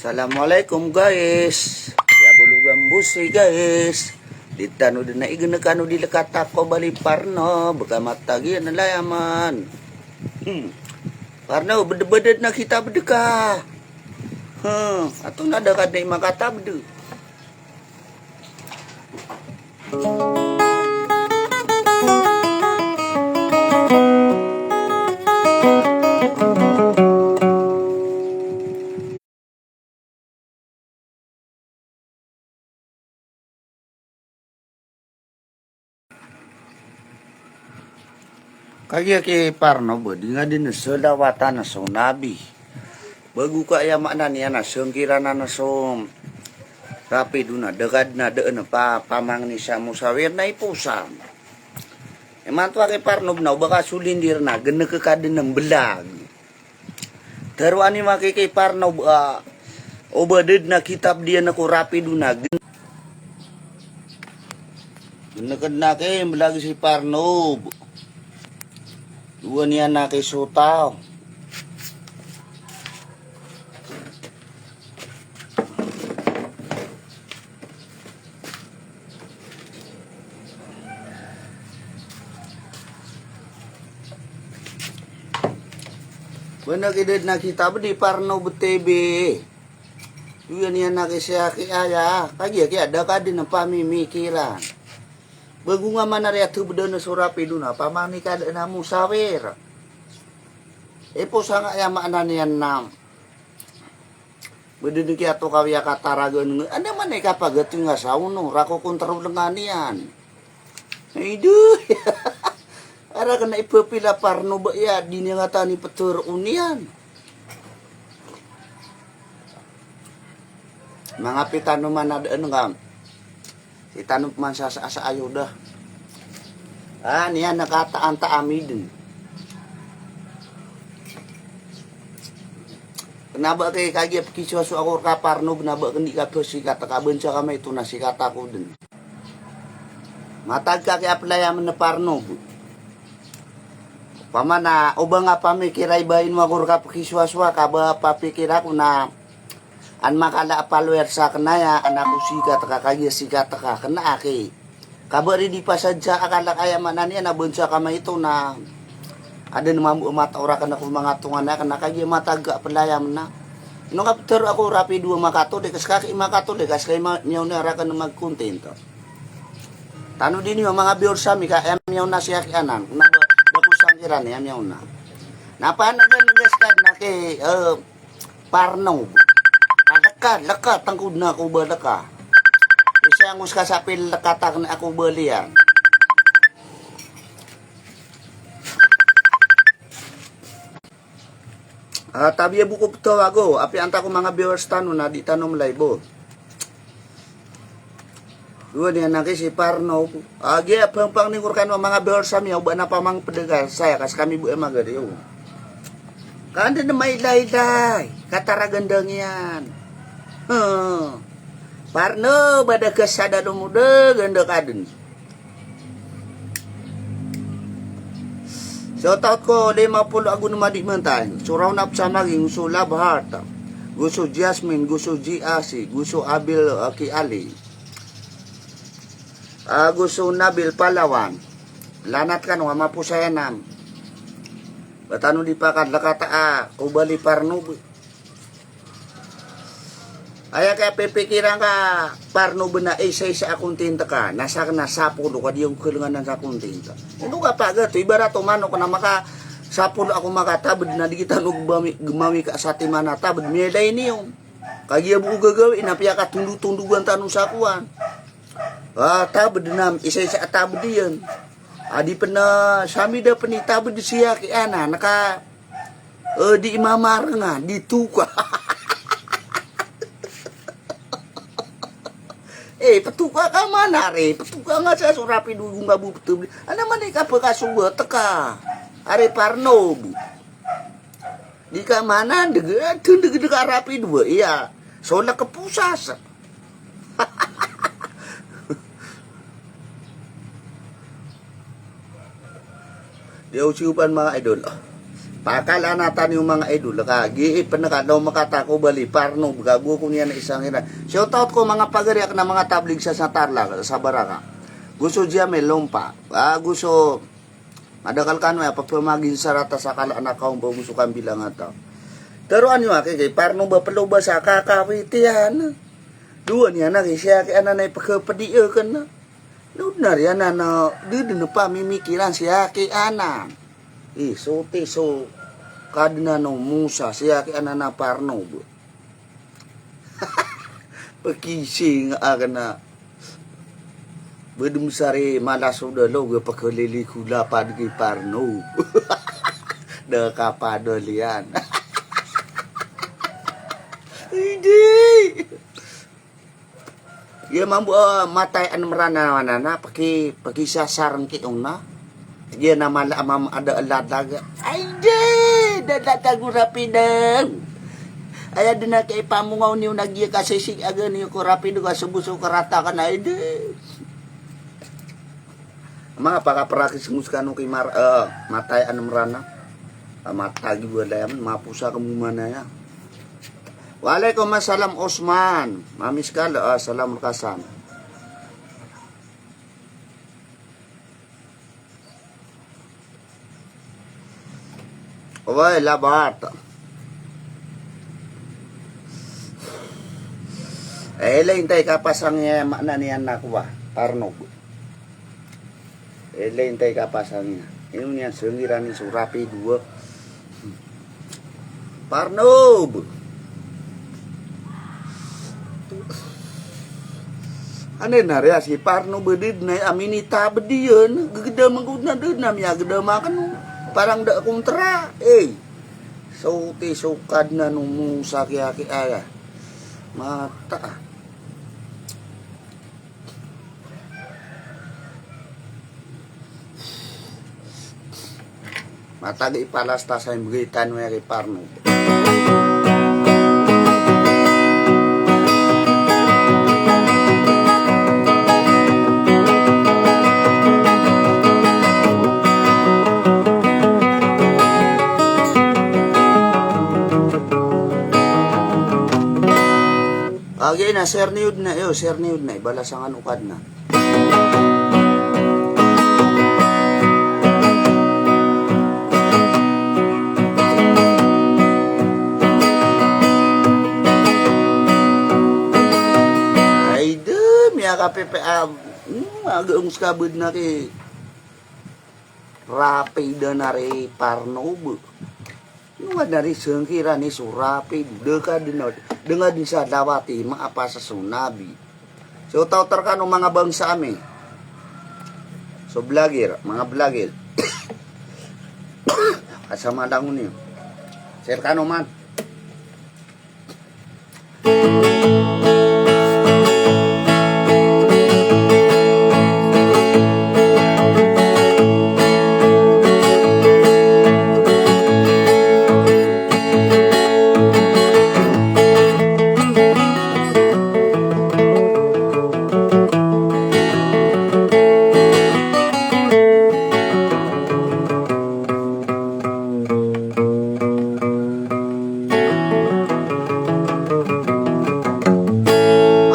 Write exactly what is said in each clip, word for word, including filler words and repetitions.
Assalamualaikum, guys. Ya, bologan bosi, guys. Di tano dn a ignkan o di lkata ko bali Parnob, ka matag iyan a layaman. Hmm. Parnob, bdbd na kitab dka. Hmm. Ato na da ka dn i makatabd. Kagiya ki Parnob, di nga dn salawatan so Nabi. Bago ka aya maana niyan a sangkiran anan so Rapido na, da ka dn a dn a pa, pamangni sa Musawir na iposan. Imanto a ki Parnob na, o ba ka so lindir na, gnk ka dn a mblag. Tharoa niyo aki ki Parnob a, o ba da dn a kitab iyan ko Rapido na, gn-, gnk dn aki, mblag si Parnob. Dowa niyan aki so taw. Bana ki da dn a kitab di Parnob T V. Dowa niyan aki si aki aya. Kagiya ki da ka dn a pamimikiran. Bago nga maana riya tbdan so Rapido na, pamangni ka dn a Musawir. Iposan nga aya maana niyan na. Bdn kiya to kawiya kataragan nga. Anda man i kapagati nga sa ono, rako kontra o lengan iyan. Ay, doy. Ara kna ipapila Parnob iya, di niyan nga tani ptharoon iyan. Manga pitano man a dn nga. Sii tano pman sa, sa, sa ayoda. Ah, niyan na kataan ta ami dn. Kna ba ki kagiya pkiswaso ako rka Parnob, kna ba ki di ka psikat ka, bansa ka maito na sikat ako dn. Matag ka ki apply a mn Parnob. Pamana, o ba nga pamikira i ba ino ako rka pkiswaso ka, ba papikira ko na an makala a followers akn aya, an ako sikat ka, kagiya sikat ka, kna aki. Ka ba ri di pasadsa akal ka aya maana niyan a bansa ka maito na adn mambo a mataw rakn ko manga tonganay akn a kagiya matag ka apply a mn na. Ino ka ptharo ako Rapido a makatolik, ska ki makatolik, ska i ma-, miyaona rakn mag-content. Tano dn iyo manga viewers ami ka aya miyaona si aki anan, kna ba, ba ko sangkiran aya miyaona. Na panagan, guys, ka na ki, eh, Parnob. Ka lka, lka, tangkod na ako ba lka. Isa angos ka sa pil lka tak na ako ba liyan. Ah, tabiya bo ko ptawag o, apiya antaa ko manga viewers tano na di tano mlive o. Dowa niyan aki si Parnob. Agi a pangpang ni ngor kano manga viewers ami, o ba na pamangpd ka saya, ka skami bo aya magari o. Ka anda na mailaylay, kataragan da ngiyan. Huh. Parnob, ba da ka sa da lomodag, anda ka dn. So, taot ko lima polo ago nima di mentay. So, Rawnap Samaging, so Love Heart. Go so Jasmine, go so G A C, go so Abil, ah, Ki Ali. Ah, go so Nabil Palawan. Lanat kano, ama po saya nam. Ba tano di pakad lakata, ah, ko bali Parnob. Aya kaya pipikiran ka, Parnob, na isa-isa a content ka, na sakn na sapolo ka di ako kalenganan sa content. Ino ka pagat, ibarat o manok na maka sapolo ako makatabd na di kita no gmawi, gmawi ka sa timan a tabd, miyailay niyo. Kagiya bo gagawii na piyakatondotondog tano sa kowan. Ah, tabd nam, isa-isa a tabd iyan. Adi pn a, sami da pn i tabd siya ki ana, naka Eh, di mamarnga, di toka. Eh, ptoka ka man, ari, ptoka nga sa so Rapido nga bo ptobli. Ana man i kapakasogat ka. Ari Parnob. Di ka man a, dg-, tndgdg a Rapido, iya. So, na kaposas. Di ako siyopan, mga idol. Ah. Pakalaan tano iyo manga idol, ka gii pn ka da makatako bali Parnob ka go ko niyan isa ngira. Shout out ko manga pagari akn a manga tablig sa Tarlac, sa Baraka. Go so Jamel Lompa. Ah, go so madakl kano aya pphamaginsarata sa kala a kaompa, go so Kambilangata. Tharoa niyo aki ki Parnob a ploba sa kakawit iyan. Dowa niyan aki sii ki anan a ipkhapdi akn. Nod na riyan a da dn pamimikiran sii ki anan. I so ti so Kadnan o Musa sii ki anan a Parnob. Pkising akn a ba dn sari mala so dalog a pkhalilikola pd ki Parnob. Da kapadalian. Idi. Iya mambo, ah, matay an Mranaw anan a pki, pkisasarngki on na. Iya na mala a mam ada a ladag. Ay di, da ladag o Rapido. Aya dn a kaipamongaw niyo na giya kasisig agan iyo ko Rapido ka so bo so karata ka na, ay di. Manga pakapraktis ngos kano ki Mar-, eh, matay an Mranaw. Ah, matagi walay aman, maposa ka mo manaya. Waalaikum assalam, Osman. Mamiskal, ah, salam rkasan. Oway, labat. Eh, ilay intay kapasang iyan, maana niyan na kowa, Parnob. Ilay intay kapasang iyan. Ino niyan sanggiran i so Rapido a Parnob. Anay na riya si Parnob a da dn a minitabd iyan, gagdam angkon na da dn a miyagdam akn. Parang da kontra. Eh. So ti so Kadnan o Musa ki aki aya. Mata. Matagi palasta sa imbgay tano aya ki Parnob. Agi na, share niyo dn a, iyo, share niyo dn a, ibalas angkano Kadnan. Ay, da, miyakapipiya, hmm, aga ong skabd na ki Rapido na ri Parnob. Ino nga dn a ri sangkiran i so Rapido, da ka dn a, da nga dn sa dawati, maapa sa so Nabi. So, taw rkano manga bangsa ami. So, blagir, manga blagir. Kasama langon iyo. Sir kano man.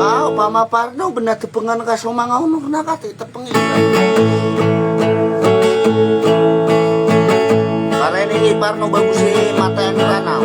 Ah, opama Parnob na tpngan ka so manga onor na kati tpngi. Para ini i Parnob a bo si matay a Mranaw.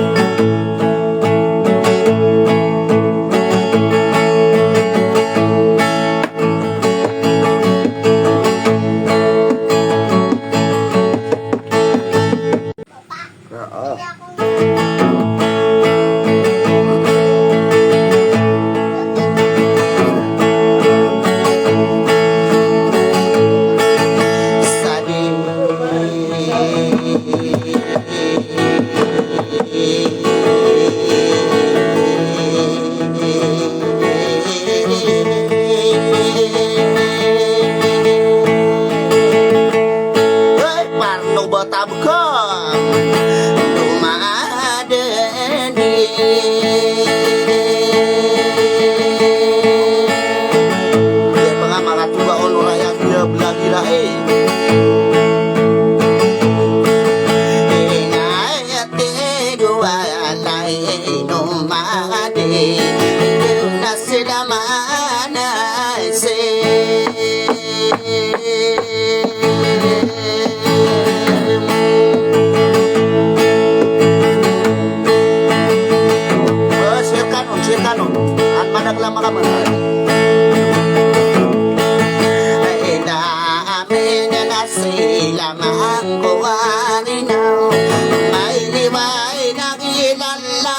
Parnob a tabka. Domadani. Di pngamanga tuba ono raya tuya blagi rai. Ingay. Angkowa rinaw, mailay ba i lagi lala,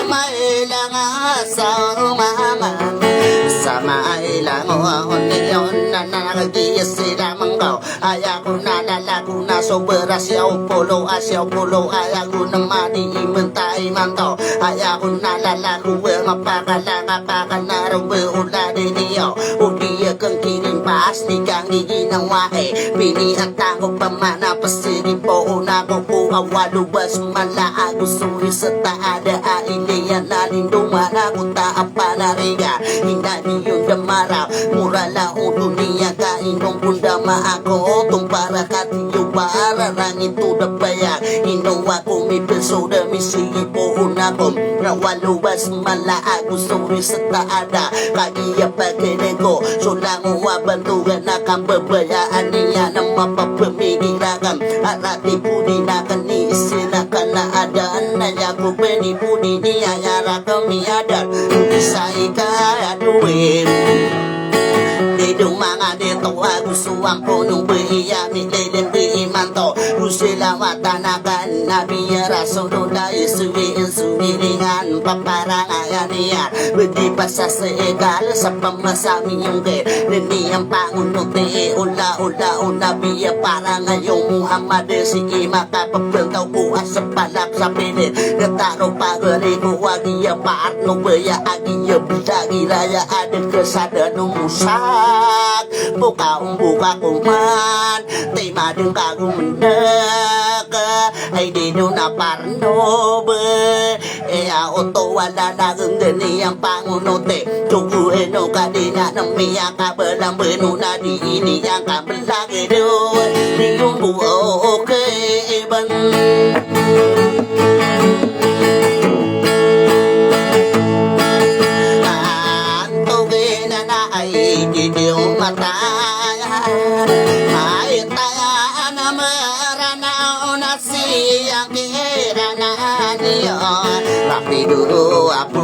mailang a sa roma man. Sa mailang o niyo na nagdiyas sila manggaw. Aya ko na lala ko na sobra siyaw polo, a siyaw polo, aya ko na madi i mentay mantaw. Aya ko na lala ko ba mapakala, mapakala ro ba ola di niyo. O di a kang kirimpas, di kang di ginawa e. Pini a tango pamana, pasigi po o na ko ko a walo bas mala ago suri seta ada a iliyan a lindo mana ko ta a panariga. Ina di yon da mara, mura la o doniya ka inom ko nda ma ako, tong para ka tiyo para rangit o da baya. Ino ako mi peso da misigi po o na ko. Na walo bas mala ago suri seta ada. Kagiya pakiniko, so langowa bantogan a kambabayaan iyan a mapapamigirakan. Arati podi na kani isina kana adaan na yago peni podi niya yara kami adan. Isa ika aduin. Di do manga dito ago so ampono ba iya mi lelen ba imanto. Go silawatan a kan Nabi ya Rasulullah, isuwi, isuwi lingan paparangay a niyan. Bedi pasasekal sa pamasa miyongke. Nini ang pangunoti, ola, ola, ola, biya parang ayo Muhammad, si ima ka pepentaw ko a sepalak sa pilit. Ngetaro pagari ko agiya parno baya agiya bidagi raya adeg kesada no musak. Buka umbuka kuman, tima dengka gumendek. Ay di do na parno ba. Iya oto wala na gengeni yang pangunote. Tugu eno kadina nemi yang kabelang beno na di ini yang kabelang edo. Di umbu oke iban. Anto gena na ay di di umata. Ay taya na merana ona Siyang kirana niyo, rapido apo,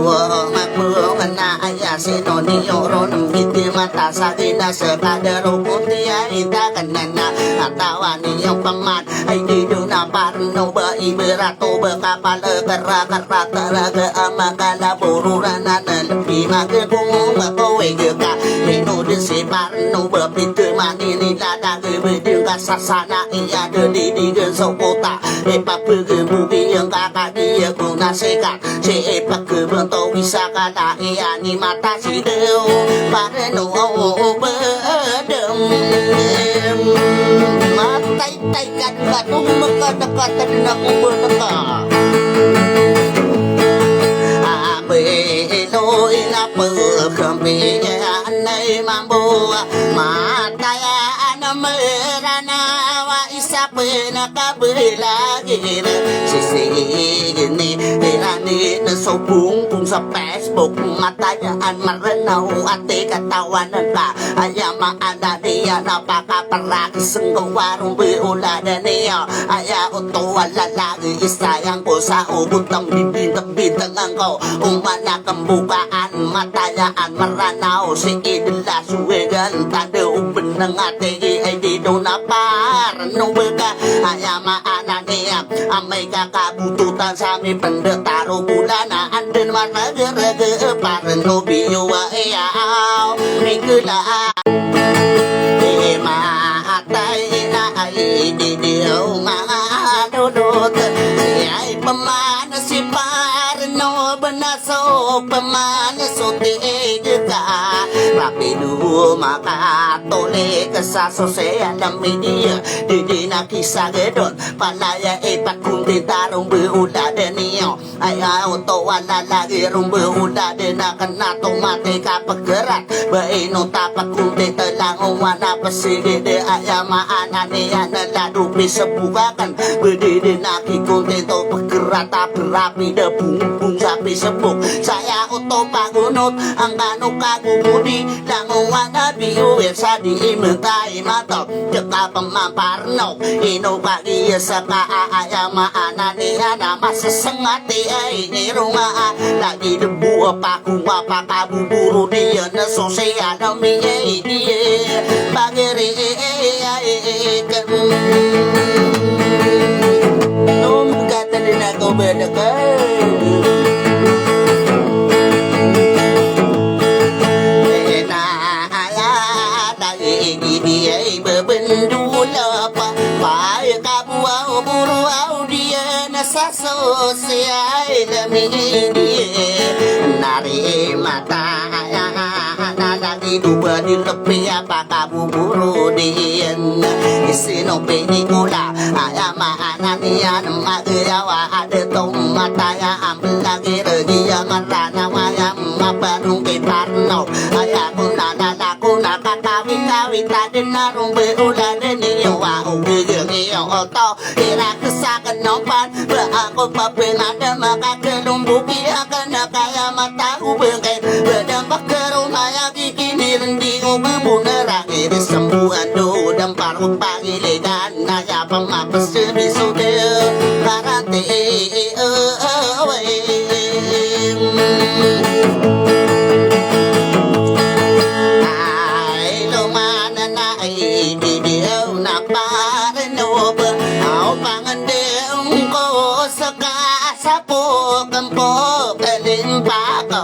mapo, kena aya sino niyo ron, miti mata sa kina sekadero putiya ita kenana, atawa niyo peman, ay di do na parno ba iberato ba kapal kera kera taraga amakala bororana na lebi mage kumo ba kowe geka, mino de si parno ba pite manini lada Bebedeng ka sasana iya de di di gen so kota. Epa pegembugi yang kaka dia guna sekat. Se epa kebento bisa kata iya ni mata si deo. Pareno bedem. Matai tai kan batu meka deka tedna kubur deka. Abe elo ina pekempi anai mambo. Mataya ana merana wa isa pena kabelagir. Sisi gini irani na sobung pung sa Facebook. Mataya an merana wa ate katawan ka. Aya maana niya na pakaperak senggo warung beula daniya. Aya oto wala lagi isayang ko sa ugot ang bibintang-bintangan ko. Umana kembukaan matayaan meranaw si idela suwegan tanda ubeneng ategi ay di do na parno beka. Aya maana niya amay kakabututan sa mi pendetaro bulana anden marege-rege parno biyo wa iyaw. Mingkela Di maatay na ay di di o manganodot. Siyay pemanas si parno benaso pemanas o tig ka. Rapido makatolik sa social media. Di di na kisagedon palaya ipakunti tarong beula deniyo. Aya oto wala lagi rombe ola de na kena to mati ka pegerat. Ba ino ta pekunti telang o wana pesigi de aya maana niyan na lado pisebukaken. Bedi de na kikunti to pegerat a berapi de bungbung sa pisebuk. Saya oto pagunot angkano kagumudi lang o wana biyo e sa di imentai mato. Deka pemaparno ino kagiya saka a aya maana niyan a masesengati ay ni roma a lagi debu a paku a pakabuburu diyan a sosial media. Bageri Nom kata dina ko bada ka. Ena aya ta igi di ay bebendula pa. Pa ay kabuaw buruaw di ena sa sosiyal media. Nari mata aya na lagi duba di tepi apa kabuburu di en. Isino pelikula aya maana niyan magiyawa ada to mataya am lagi regiya matana waya mapanung kitarno aya kuna nalakuna kakawitawita dena rumbe ula deni wa ugege oto. Ira kesaken nompan ba ako papengadem a kakelomboki aken a kaya mata o bengkay. Badam pakeromaya kikini rendi o bebonera iri sembuan do dam parok pagilidan na ya pemapes di sode karante. Ay, lumanan na ay, di di aw na parno ba aw pang Ndeng ko seka sapo kempo kelimpa ko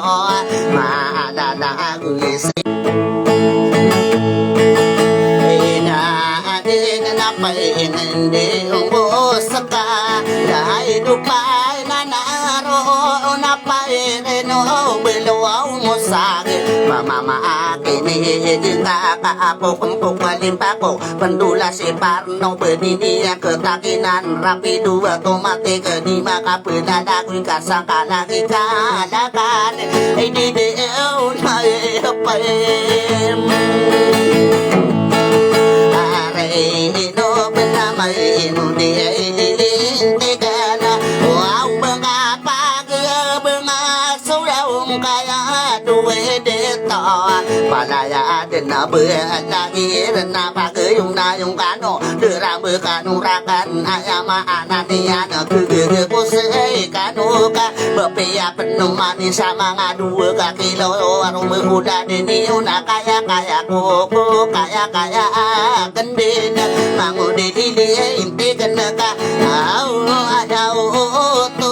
maalala ago isi. Ina adin na paingin di unggo seka dai dupai na naro na paingin o below mo sagi mama ma akini di ka ka apo kempo kelimpa ko pendula si par no bedi niyan ketakinan rapido otomatik di makapedalagoy ka sa kalagi kalakan. Ay di di ew na epem. Aray ino benamay ino di ay lilintikan. Wow, bengkapag, bengkasulaw kaya duwe dito. Palaya aden na be lagi ren na pageyong na yong kano. Dera be kano rakan aya maana niyan na kegege ko sei kano ka. Bepiya penomani sa manga duwe ka kilo. Aro be uda deni ona kaya kaya ko ko kaya kaya aken den. Mango deni di inti ken ka. Aw, aw, aw, aw.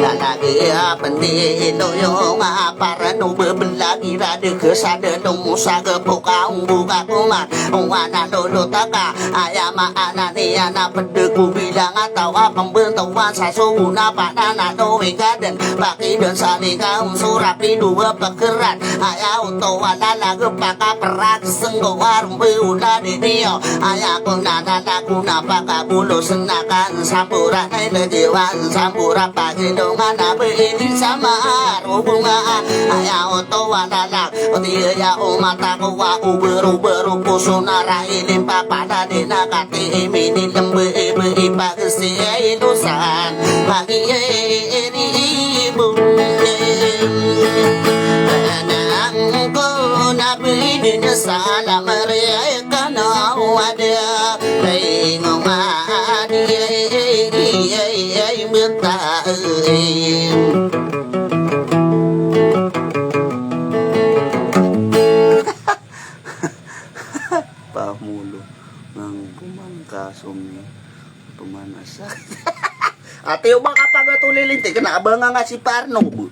Lalagi a pendi ito yung aparan o bebelagi rade kesada lumusag pokaw buka kuman. Wana lolo taka aya maana niyan a pede ko bilang a taw a pembentawan sa sogo na panana no ikaden pakiden sa likaw so rapido a pekerat aya oto a lalag pakaperag senggo a rumbe ola di niyo aya ko na na na ko na pakabulos na kan samburan ay legiwan sambura pakidongan a beini sama arubunga aya oto a lalag Odi aya o mata ko wa o bero bero ko sonara ilim papada di na kati imini lembe ibe ipagesi ay lusan pagi ay ini ibu nang ko na bidin salam re ay kana wada ay ngoma di ay ay ay ay beta ay Pamulo nang pumangkasom ni pemanasan. Ati o ba ka pagatolilin ti kena abanga nga si Parno bo.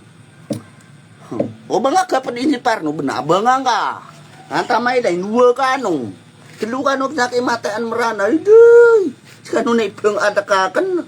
O ba nga ka pedi si Parno bo na abanga nga. Antamay da inuwa kano. Telo kano na kimataan merana. Iday. Kano na ipeng atakaken.